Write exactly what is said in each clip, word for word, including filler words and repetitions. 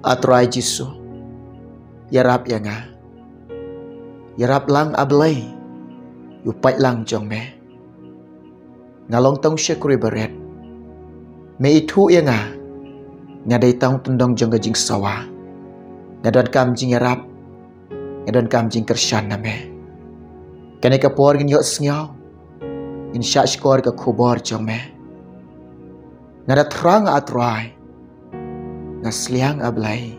A Trai Jisu, ïarap ïa nga. Ïarap lang, A Blei, ïa u paidlang jong me. Nga long tang u shakri barit. Me ithuh ïa nga. Nga dei tang u tyndong jong ka jingsawa. Nga donkam jingïarap. Nga donkam jingkyrshan na me. Kane ka por ngin ïohsngew, ngin shahshkor ïa ka khubor jong me. Nga da thrang, A Trai. Nga sliang, A Blei,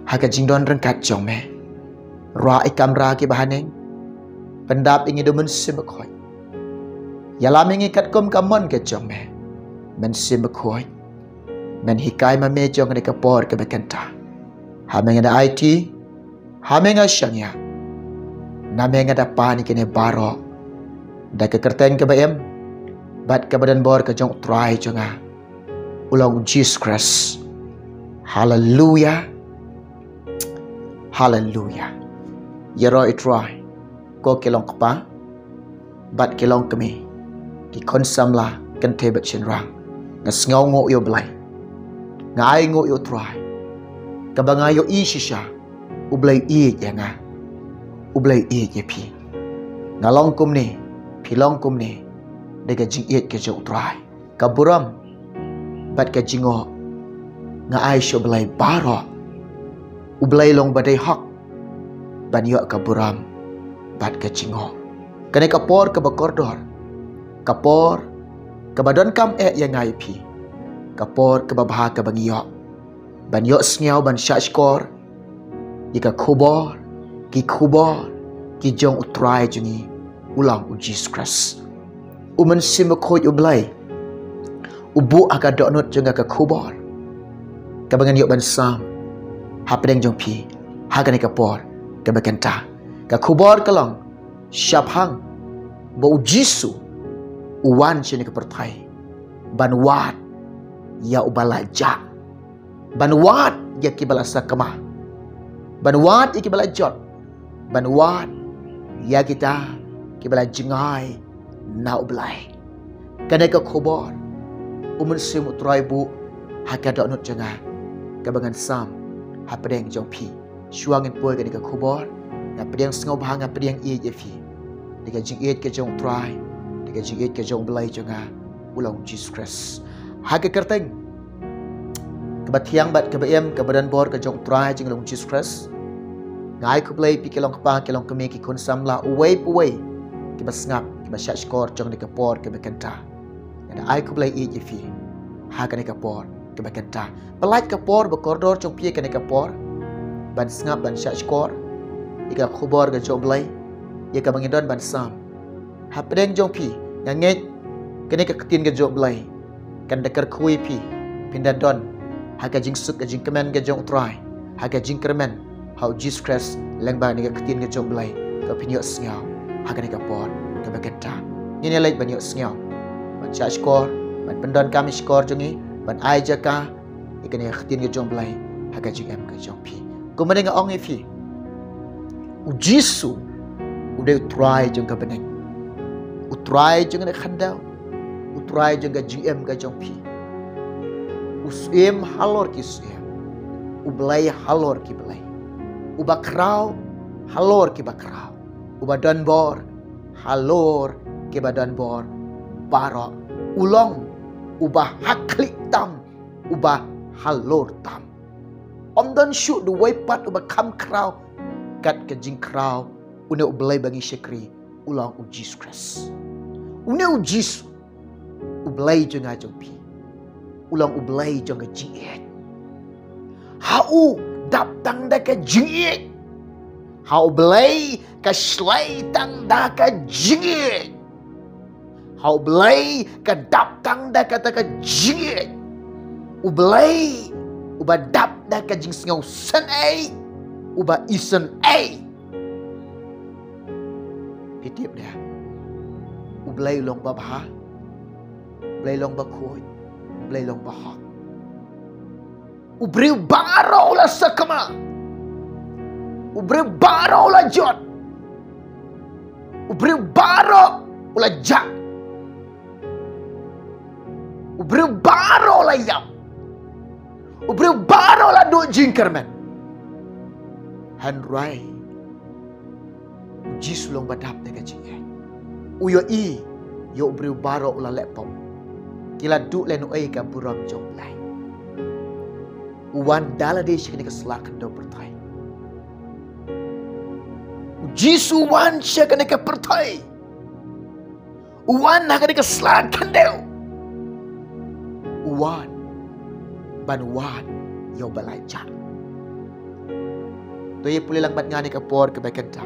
ha ka jingdon ryngkat jong me. Rah ïa ki kamra kiba haneng. Pyndap ïa ngi da u Mynsiem Bakhuid. Ïalam ïa ngi katkum ka mon ka jong me. Mynsiem Bakhuid, men hikai ma me jong kane ka por kaba kynta. Ha me nga da aiti, ha me nga shaniah. Na me nga da pan ïa kine baroh. Da ka kyrteng kaba im bad kaba donbor ka jong u Trai jong nga, u long u Jisu Khrist. Haleluia. Haleluia. Ïaroh, A Trai, ko ki long kpa bad ki long kmie, ki khun samla, kynthei bad shynrang. Nga sngewnguh ïa U Blei. Nga ainguh ïa U Trai. Kaba nga ïohi shisha, U Blei u ïeit ïa nga. U Blei u ïeit ïa phi. Nga long kumne, phi long kumne, da ka jingïeit ka jong U Trai. Ka burom bad ka jingngoh nga ai sha U Blei baroh. U Blei long ba dei hok ban ïoh ka burom bad ka jingngoh. Kane ka por kaba kordor, ka por kaba donkam eh ïa nga ïa phi, ka por kaba bha kaba ngi ïoh ban ïohsngew, ban shahshkor ïa ka khubor, ki khubor ki jong U Trai jong ngi, u long u Jisu Khrist. U Mynsiem Bakhuid U Blei u buh ha ka dohnud jong nga ka khubor kaba ngan ïoh ban sam hapdeng jong phi ha kane ka por kaba kynta. Ka khubor ka long, shaphang ba U Jisu u wan sha kane ka pyrthei ban wad ïa uba la jah, ban wad ïa kiba la sakma, ban wad ïa kiba la jot, ban wad ïa kita kiba la jngai na U Blei. Kane ka khubor u Mynsiem U Trai u buh ha ka dohnud jong nga kaba ngan sam hapdeng jong phi. Shuwa ngin poi kane ka khubor, nga pdiang sngewbha, nga pdiang ïeit ïa phi. Da ka jingïeit ka jong U Trai, da ka jingïeit ka jong U Blei jong nga, u long u Jisu Khrist. Ha ka kyrteng kaba thiang bad kaba im, kaba donbor ka jong U Trai jong ngi, u long u Jisu Khrist, nga ai khublei ïa phi ki long kpa, ki long kmie, ki khun samla, uwei pa uwei kiba sngap, kiba shahshkor jong kane ka por kaba kynta. Nga da ai khublei ïeit ïa phi ha kane ka por kaba kynta. Pyllait ka por ba kordor jong phi ha kane ka por ban sngap, ban shahshkor ïa ka khubor ka jong U Blei, ïa kaba ngi don ban sam. Hapdeng jong phi, nga ngeit kane ka ktien ka jong U Blei kan da kyrkhu ïa phi, phin da don ha ka jingsuk, ka jingkmen ka jong U Trai, ha ka jingkyrmen ha u Jisu Khrist lyngba kane ka ktien ka jong U Blei kaba phin ïohsngew ha kane ka por kaba kynta. Ngin ïa leit ban ïohsngew, ban shahshkor, ban pyndonkam ïa ka shkor jong ngi, ban ai jaka ïa kane ka ktien ka jong U Blei ha ka jingim ka jong phi. Kumne nga ong ïa phi, u Jisu u dei U Trai jong ka bneng, U Trai jong kane ka khyndew, U Trai jong ka jingim ka jong phi. U Syiem halor ki syiem, U Blei halor ki blei, Uba khraw halor kiba khraw, Uba donbor halor kiba donbor baroh. U long Uba hakhlieh tam, Uba halor tam. Ym don shuh da uwei pat uba kham khraw kat ka jingkhraw une U Blei ba ngi shakri, u long u Jisu Khrist. Une u Jisu, U Blei jong nga jong phi, u long U Blei jong ka jingïeit. Ha u dap tang da ka jingïeit. Ha U Blei ka shlei tang da ka jingïeit. Ha U Blei ka dap tang da kata ka jingïeit. U Blei uba dap da ka jingsngewsynei, uba isynei. Phi tip de, U Blei u long ba bha, U Blei u long ba khuid, U Blei u long ba hok. U briew baroh u la sakma, u briew baroh u la jot, u briew baroh u la jah, u briew baroh u la ïap. U briew baroh la duh jingkyrmen. Hynrei u Jisu long ba dap da ka jingeh. U ïohi ïa u briew baroh u la leh pop. Ki la duh lehnohei ka burom jong u Blei. U wan da lade sha kane ka sla khyndew pyrthei. U Jisu u wan sha kane ka pyrthei. U wan ha kane ka sla khyndew. U wan ban wad ïa u ba la jah. To ïa pule lang bad nga ne ka por kaba kynta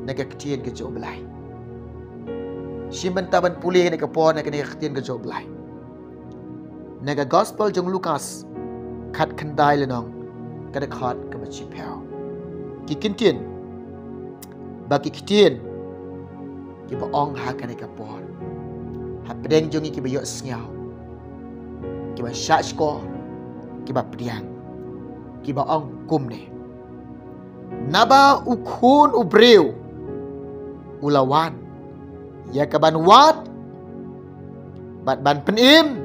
na ka ktien ka jong u Blei. Shim bynta ban pule ne ka por na kane ka ktien ka jong u Blei. Na ka gospel jong u Lukas, khat khyndai lynnong, ka dkhot kaba shiphew. Ki kyntien, ba ki ktien, kiba ong ha kane ka por. Hapdeng jong ngi kiba ïohsngew, kiba shahshkor, kiba pdiang, kiba ong kumne. Naba u Khun u briew u la wan ïa ka ban wad bad ban pynim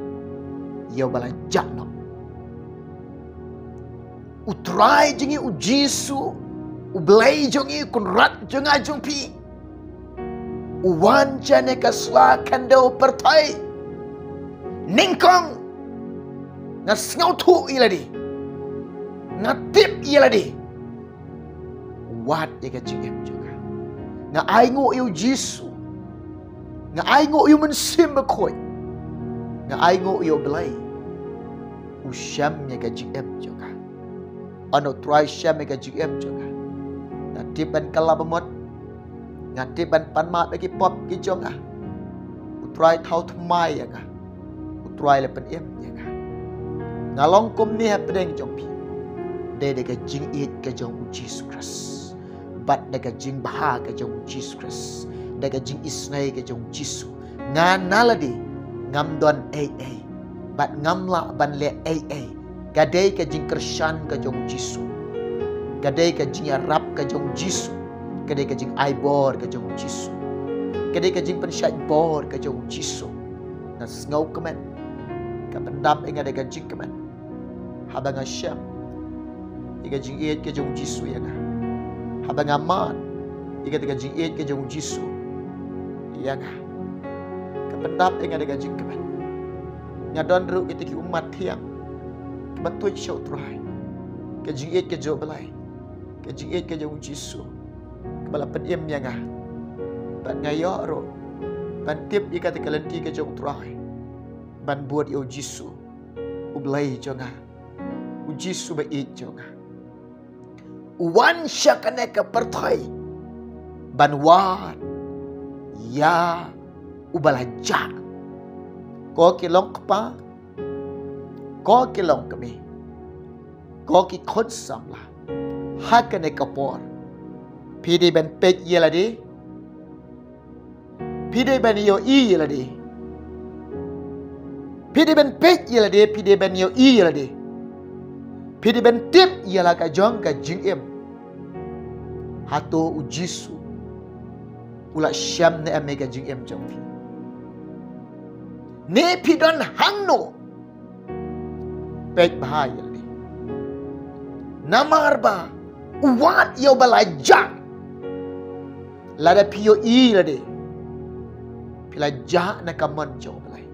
ïa u ba la jah noh. U Trai jong ngi u Jisu, u Blei jong ngi, u Kynrad jong nga jong phi, u wan sha kane ka sla khyndew pyrthei. Nyngkong nga sngewthuh ïa lade, nga tip ïa lade, wad ïa ka jingim jong nga. Nga ainguh ïa u Jisu. Nga ainguh ïa u Mynsiem Bakhuid. Nga ainguh ïa u Blei. U shem ïa ka jingim jong nga. Haba u Trai u shem ïa ka jingim jong nga, nga tip ban kylla ba mut. Nga tip ban pan map ïa ki pop ki jong nga. U Trai u thaw thymmai ïa nga. U Trai u la pynim ïa nga. Nga long kumne hapdeng jong phi. Dei da ka jingïeit ka jong u Jisu Khrist. Bad da ka jingbha ka jong u Jisu Khrist. Da ka jingisynei ka jong u Jisu. Nga na lade ngam don ei ei bad ngam lah ban leh ei ei. Ka dei ka jingkyrshan ka jong u Jisu. Ka dei ka jingïarap ka jong u Jisu. Ka dei ka jingaibor ka jong u Jisu. Ka dei ka jingpynshait bor ka jong u Jisu. Nga sngewkmen. Ka pyndap ïa nga da ka jingkmen. Haba nga shem ïa ka jingïeit ka jong u Jisu ïa nga. Haba nga mad ïa ka, ka jingïeit ka jong u Jisu ïa nga. Ka pyndap ïa nga da ka jingkmen. Nga don ruh kita ki ummat thiang kiba tuid sha u Trai. Ka jingïeit ka jong u Blei, ka jingïeit ka jong u Jisu, kaba la pynim ïa nga. Bad nga ïoh ruh ban tip ïa kata ka lynti ka jong u Trai ban bud ïa u Jisu, u Blei jong nga, u Jisu ba ïeit jong nga. U wan sha kane ka pyrthei ban wad ïa u ba la jah. Ko ki long kpa, ko ki long kmie, ko ki khun samla, ha kane ka por, phi dei ban peit ïa lade. Phi dei ban ïohi ïa lade. Phi dei ban peit ïa lade, phi dei ban ïohi ïa lade. Phi dei ban tip ïa la ka jong ka jingim. Hato u Jisu u la shem ne em ïa ka jingim jong phi? Ne phi don hangno? Peit bha ïa lade. Namar ba u wad ïa u ba la jah. Lada phi ïohi ïa lade, phi la jah na ka mon jong u Blei.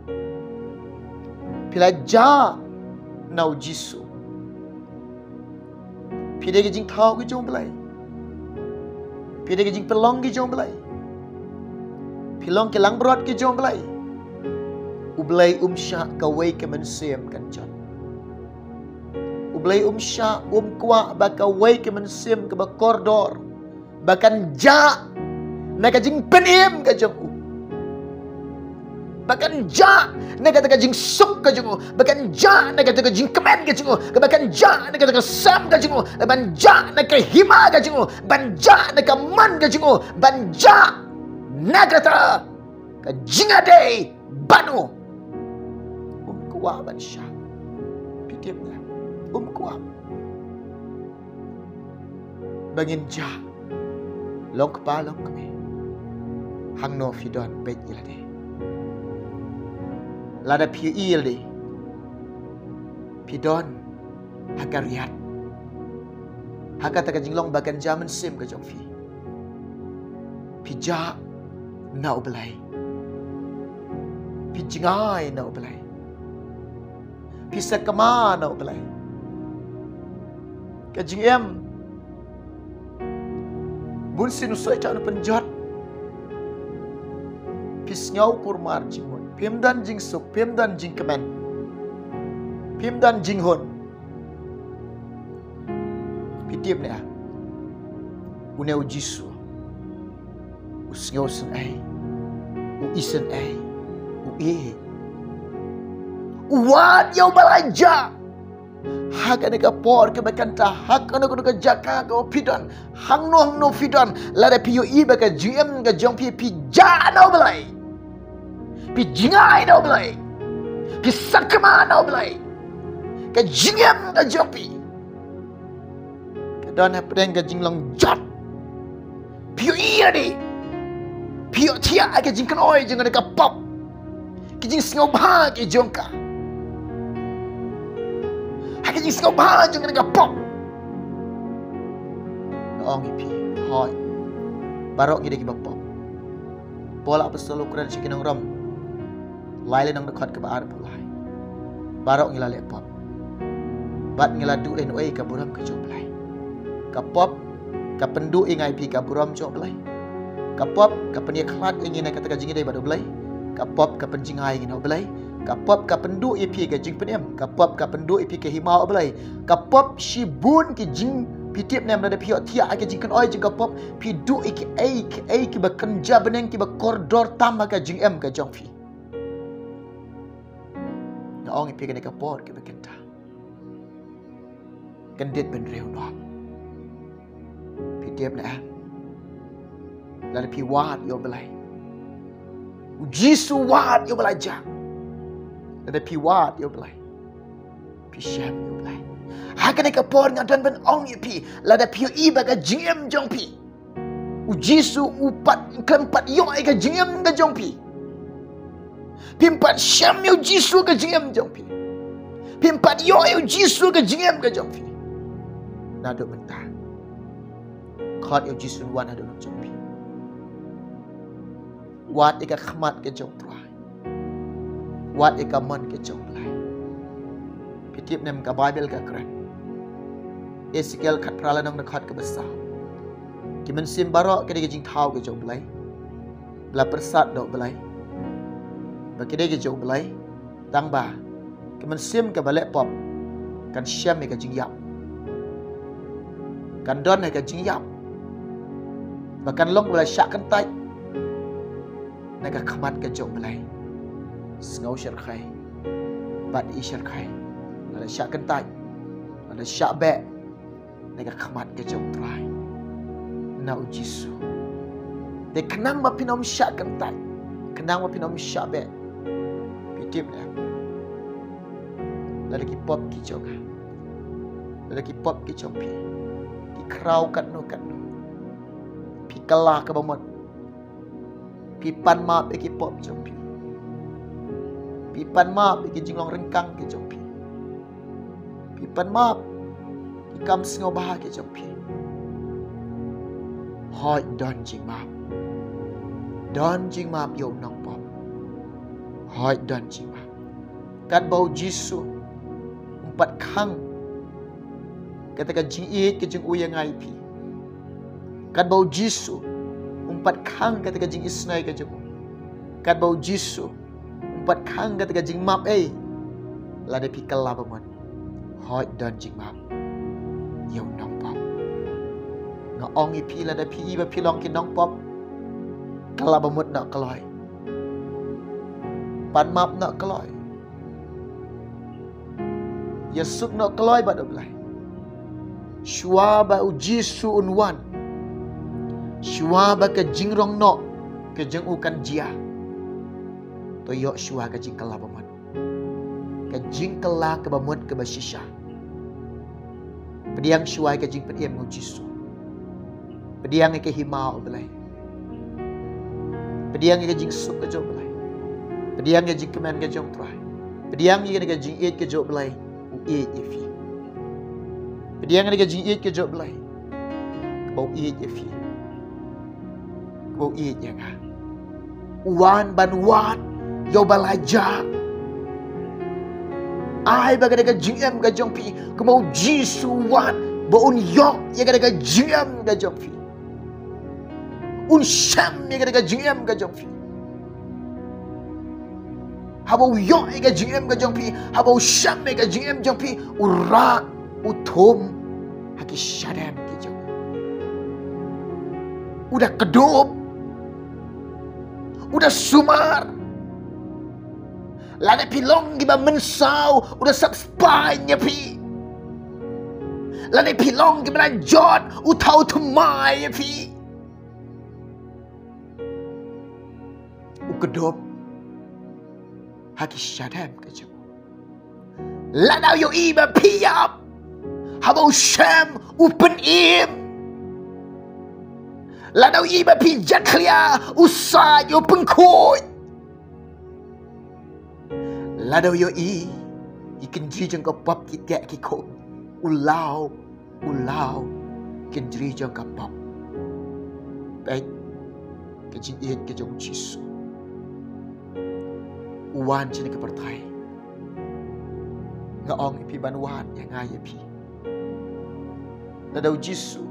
Phi la jah na u Jisu. Phi dei ka jingthaw ka jong u Blei. Phi dei ka jingpynlong ka jong u Blei. Phi long ka langbrot ka jong u Blei. U Blei um shah kawei ka mynsiem kan jot. U Blei um shah, um kwah ba kawei ka mynsiem kaba kordor, ba kan jah na ka jingpynim ka jong u, ba kan jah na kata ka jingsuk ka jong u, ba kan jah na kata ka jingkmen ka jong u, ba kan jah na kata ka sem ka jong u, ban jah na ka hima ka jong u, ban jah na ka mon ka jong u, ban jah na kata ka jingïadei bad u. Um kwah ban shah. Phi tip ne? Um kwah. Ba ngin jah, long kpa long kmie, hangno phi don, peit ïa lade. Lada phi ïohi ïa lade, Phi don ha ka riat, ha kata ka jinglong ba kynja mynsiem ka jong phi. Phi jah na U Blei. Phi jngai na U Blei. Phi sakma na U Blei. Ka jingim bun sien u Soitan u pynjot. Phi sngew kulmar jingmut. Phim don jingsuk, phim don jingkmen. Phim don jinghun. Phi tip ne em? Une U Jisu u sngewsynei, u isynei, u ïeit, u wad ïa uba la jah. Ha kane ka por kaba kynta, ha kano kano ka jaka kaba phi don, hangno hangno phi don, lada phi ïohi ba ka jingim ka jong phi, phi jah na U Blei, phi jngai na U Blei, phi sakma na U Blei, ka jingim ka jong phi ka don hapdeng ka jinglong jot. Phi ïohi ïa lade, phi ïohthiah ïa ka jingkynoi jong kane ka pop, ka jingsngewbha ka jong ka, ha ka jingsngewbha jong kane ka pop. Nga ong ïa phi, hooid, baroh ngi dei kiba pop. Paul apostol u kren sha ki nong Rom, lai lynnong dkhot kaba arphew lai. Baroh ngi la leh pop bad ngi la duh lehnohei ka burom ka jong U Blei. Ka pop ka pynduh ïa ngi ïa phi ka burom jong U Blei. Ka pop ka pynïakhlad ïa ngi na kata ka jingïadei bad U Blei. Ka pop ka pynjngai ïa ngi na U Blei. Ka pop ka pynduh ïa phi ka jingpynim. Ka pop ka pynduh ïa phi ka hima U Blei. Ka pop shibun ki jing, phi tip ne em, lada phi ïohthiah ïa ka jingkynoi jong ka pop, phi duh ïa kiei kiei kiba kynja bneng, kiba kordor tam ha ka jingim ka jong phi. Nga ong ïa phi kane ka por kaba kynta, kyndit bynriew noh. Phi tip ne em? Lada phi wad ïa U Blei, U Jisu u wad ïa uba la jah. Lada phi wad ïa U Blei, phi shem ïa U Blei. Ha kane ka por nga don ban ong ïa phi, lada phi ïohi ba ka jingim jong phi, U Jisu u pat, khlem pat ïoh ïa ka jingim ka jong phi, phim pat shem ïa U Jisu ha ka jingim jong phi, phim pat ïoh ïa U Jisu ha ka jingim ka jong phi, naduh mynta, khot ïa U Jisu un wan haduh jong phi. Wad ïa ka khmat ka jong U Trai. Wad ïa ka mon ka jong U Blei. Phi tip ne em, ka Baibl ka kren, Esekiel khatphra lynnong dkhot kaba saw, ki mynsiem baroh ki dei ka jingthaw ka jong U Blei, ba la pyrsad da U Blei, ba ki dei ka jong U Blei. Tang ba ka mynsiem kaba leh pop kan shem ïa ka jingïap, kan don ïa ka jingïap, ba kan long ba la shah kyntait na ka khmat ka jong U Blei. Sngew shyrkhei bad i shyrkhei, la da shah kyntait, la da shah beh na ka khmat ka jong U Trai, na U Jisu. Te khnang ba phin ym shah kyntait, khnang ba phin ym shah beh, phi tip ne em, lada ki pop ki jong nga, lada ki pop ki jong phi ki khraw katno katno, phi kylla kaba mut. Phi pan map ïa ki pop jong phi. Phi pan map ïa ki jinglong ryngkang ki jong phi. Phi pan map ki kam sngewbha ki jong phi. Hooid, don jingmap. Don jingmap ïa u nongpop. Hooid, don jingmap. Katba U Jisu um pat khang kata ka jingïeit ka jong u ïa nga ïa phi, katba U Jisu um pat khang kata ka jingisynei ka jong u, katba U Jisu um pat khang kata ka jingmap ei, lada phi kylla ba mut, hooid, don jingmap ïa u nongpop. Nga ong ïa phi, lada phi i ba phi long ki nongpop, kylla ba mut noh kloi. Pan map noh kloi. Ïasuk noh kloi bad U Blei. Shuwa ba U Jisu un wan, shuwa ba ka jingrong noh ka jong u kan jia, to ïoh shuwa ka jingkylla ba mut, ka jingkylla kaba mut kaba shisha. Pdiang shuwa ïa ka jingpynim ïa U Jisu. Pdiang ïa ka hima U Blei. Pdiang ïa ka jingsuk ka jong U Blei. Pdiang ïa ka jingkmen ka jong U Trai. Pdiang ïa ka jingïeit ka jong U Blei. U ïeit ïa phi. Pdiang ïa ka jingïeit ka jong U Blei kaba u ïeit ïa phi, kaba u ïeit ïa nga. U wan ban wad ïa uba la jah. Ai ba ka da ka jingim ka jong phi, kumba U Jisu u wad ba un ïoh ïa ka da ka jingim ka jong phi. Un shem ïa ka da ka jingim ka jong phi. Haba u ïoh ïa ka jingim ka jong phi, haba u shem ïa ka jingim jong phi, u rah u thum ha ki shadem ki jong u. U da kdup, u da sumar. Lada phi long kiba mynsaw, u da sap spah ïa phi. Lada phi long kiba la jot, u thaw thymmai ïa phi. U kdup ha ki shadem ka jong u. Lada u ïohi ba phi ïap, haba u shem u pynim. Lada u ïohi ba phi jakhlia, u said, u pynkhuid. Lada u ïohi i kynjri jong ka pop ki teh ki khum, u law, u law kynjri jong ka pop. Peit ka jingïeit ka jong U Jisu. U wan sha kane ka pyrthei. Nga ong ïa phi ban wad ïa nga ïa phi. Lada U Jisu,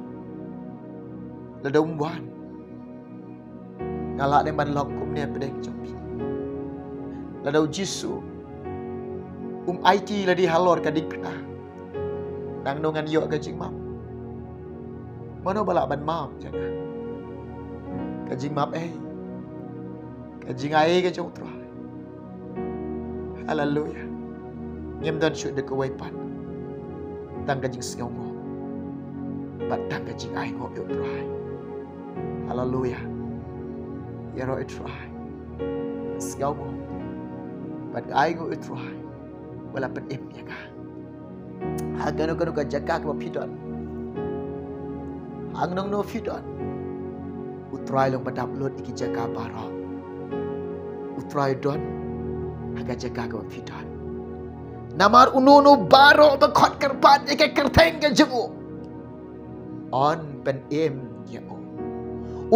lada um wan, nga lah ne ban long kumne hapdeng jong phi. Lada U Jisu um aiti lade halor ka diengphna, nangno ngan ïoh ka jingmap? Mano ba lah ban map ïa nga? Ka jingmap ei, ka jingai ei ka jong U Trai. Haleluia. Ngim don shuh da kawei pat, tang ka jingsngewnguh bad tang ka jingainguh ïa U Trai. Haleluia. Ïaroh ïa U Trai, sngewnguh bad ainguh ïa U Trai ba la pynim ïa nga. Ha kano kano ka jaka kaba phi don, ha nongno phi don, U Trai long ba dap lut ïa ki jaka baroh. U Trai don ha ka jaka kaba phi don. Namar uno uno baroh ba khot kyrpad ïa ka kyrteng ka jong u, un pynim ïa u.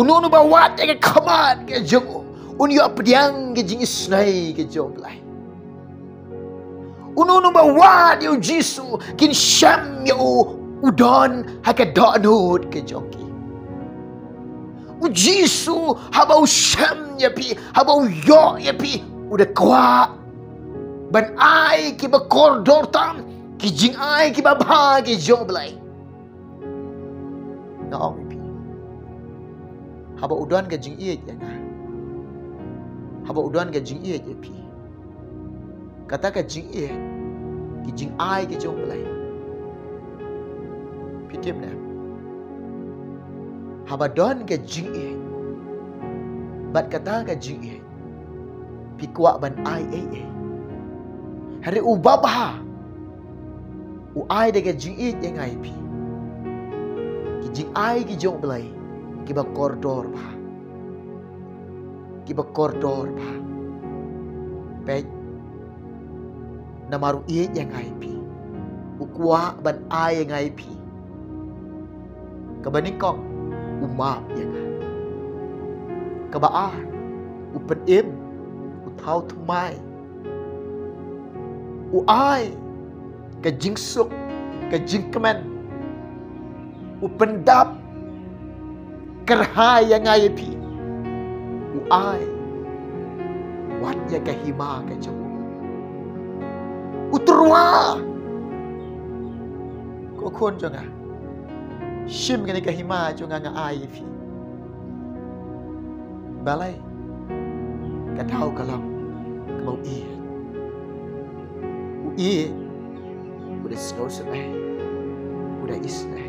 Uno uno ba wad ïa ka khmat ka jong u, un ïoh pdiang ka jingisynei ka jong U Blei. Uno uno ba wad ïa U Jisu, kin shem ïa u, u don ha ka dohnud ka jong ki. U Jisu haba u shem ïa phi, haba u ïoh ïa phi, u da kwah ban ai kiba kordor tam, ki jingai kiba bha ki jong U Blei. Nga ong ïa phi, haba u don ka jingïeit ïa nga, haba u don ka jingïeit ïa phi, kata ka jingïeit, ki jingai ki jong U Blei, phi tip ne? Haba don ka jingïeit bad kata ka jingïeit, phi kwah ban ai ei ei? Hynrei u babha u ai da ka jingïeit ïa nga ïa phi ki jingai ki jong U Blei kiba kordor bha, kiba kordor bha. Peit, namar u ïeit ïa nga ïa phi, u kwah ban ai ïa nga ïa phi. Kaba nyngkong, u map ïa nga. Kaba ar, u pynim, u thaw thymmai, u ai ka jingsuk, ka jingkmen, u pyndap kyrhai ïa nga ïa phi, u ai wat ïa ka hima ka jong u. U tyrwa, ko khun jong nga, shim kane ka hima jong nga, nga ai ïa phi. Balei? Ka daw ka long kaba u ïeit. U ïeit, u da sngewsynei, u da isynei.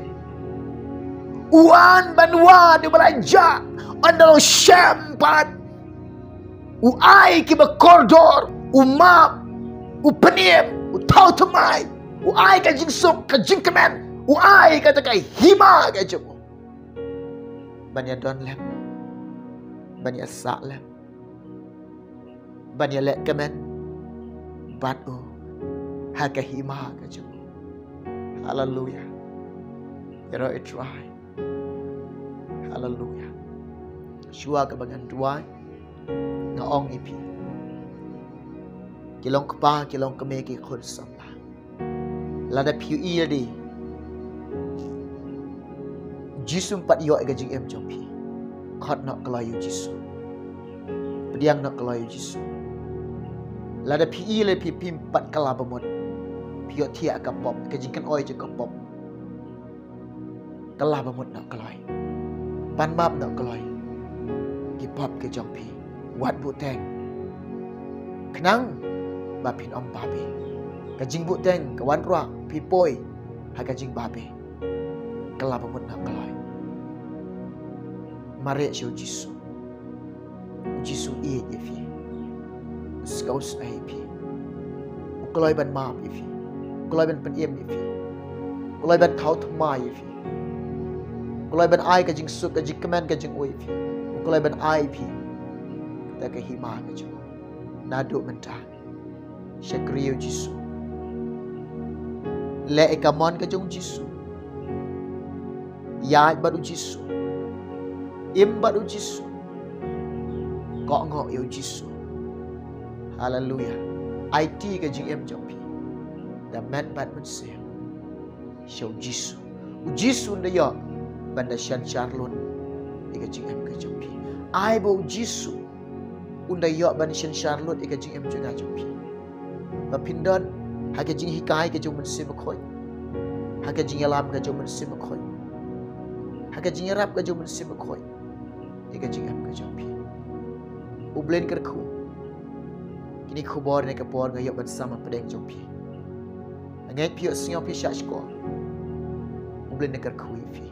U wan ban wad ïa uba la jah, ynda u shem pat. U ai kiba kordor, u map, u pynim, u thaw thymmai, u ai ka jingsuk, ka jingkmen, u ai kata ka hima ka jong u. Ban ïa don lem, ban ïa sah lem, ban ïa leh kmen bad u, ha ka hima ka jong u. Haleluya. Ïaroh ïa U Trai. Haleluya. Shuwa kaba ngan duwai, nga ong ïa phi, ki long kpa, ki long kmie, ki khun samla, lada phi ïohi lade U Jisu um pat ïoh ïa ka jingim jong phi, khot noh kloi ïa U Jisu. Pdiang noh kloi ïa U Jisu. Lada phi ïohi lade phi, phim pat kylla ba mut, phi ïohthiah ha ka pop, ka jingkynoi jong ka pop, kylla ba mut noh kloi. Pan map noh kloi ki pop ki jong phi. Wad buhteng, khnang ba phin ym babe. Ka jingbuhteng ka wanrah phi poi ha ka jingbabe. Kylla ba mut noh kloi. Mareh sha U Jisu. U Jisu u ïeit ïa phi. U sngewsynei ïa phi. U kloi ban map ïa phi. U kloi ban pynim ïa phi. U kloi ban thaw thymmai ïa phi. U kloi ban ai ka jingsuk, ka jingkmen, ka jingui ïa phi. U kloi ban ai ïa phi kata ka hima ka jong u. Naduh mynta, shakri ïa U Jisu. Leh ïa ka mon ka jong U Jisu. Ïaid bad U Jisu. Im bad U Jisu. Kohnguh ïa U Jisu. Haleluya. Aiti ka jingim jong phi da met bad mynsiem sha U Jisu. U Jisu un da ïoh ban da synshar lut ïa ka jingim ka jong phi. Ai ba U Jisu un da ïoh ban synshar lut ïa ka jingim jong nga jong phi. Ba phin don ha ka jinghikai ka jong U Mynsiem Bakhuid, ha ka jingïalam ka jong U Mynsiem Bakhuid, ha ka jingïarap ka jong U Mynsiem Bakhuid ïa ka jingim ka jong phi. U Blei un kyrkhu. Kine ki khubor ne ka por nga ïoh ban sam hapdeng jong phi. Nga ngeit phi ïohsngew, phi shahshkor. U Blei un kyrkhu ïa phi.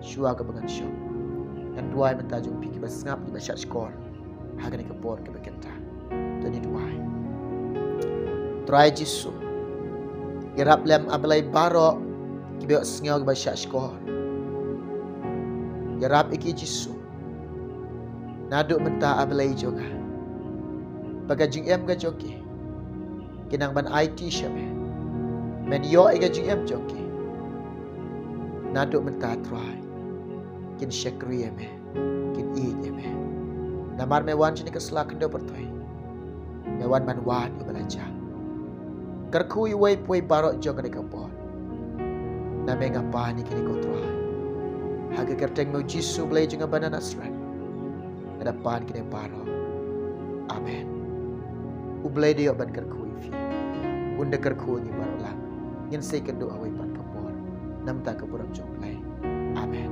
Shuwa kaba ngan shong, ngan duwai mynta jong phi kiba sngap, kiba shahshkor ha kane ka por kaba kynta. To ngin duwai. Trai Jisu, ïarap lem A Blei baroh kiba ïohsngew, kiba shahshkor. Ïarap ïa ki Jisu. Naduh mynta A Blei jong nga, ba ka jingim ka jong ki, ki nang ban aiti sha me. Men ïoh ïa ka jingim jong ki. Naduh mynta Trai, kin shakri ïa me, kin ïeit ïa me. Namar me wan sha kane ka sla khyndew pyrthei, me wan ban wad ïa uba la jah. Kyrkhu ïa uwei pa uwei baroh jong kane ka por. Na me nga pan ïa kine ko Trai. Ha ka kyrteng me U Jisu Blei jong nga ba na Nasareth, nga da pan kine baroh. Amen. U Blei un da ïoh ban kyrkhu ïa phi. Un da kyrkhu ïa ngi baroh lang. Ngin sa ïakynduh ha kawei pat ka por. Namar ka burom jong U Blei. Amen.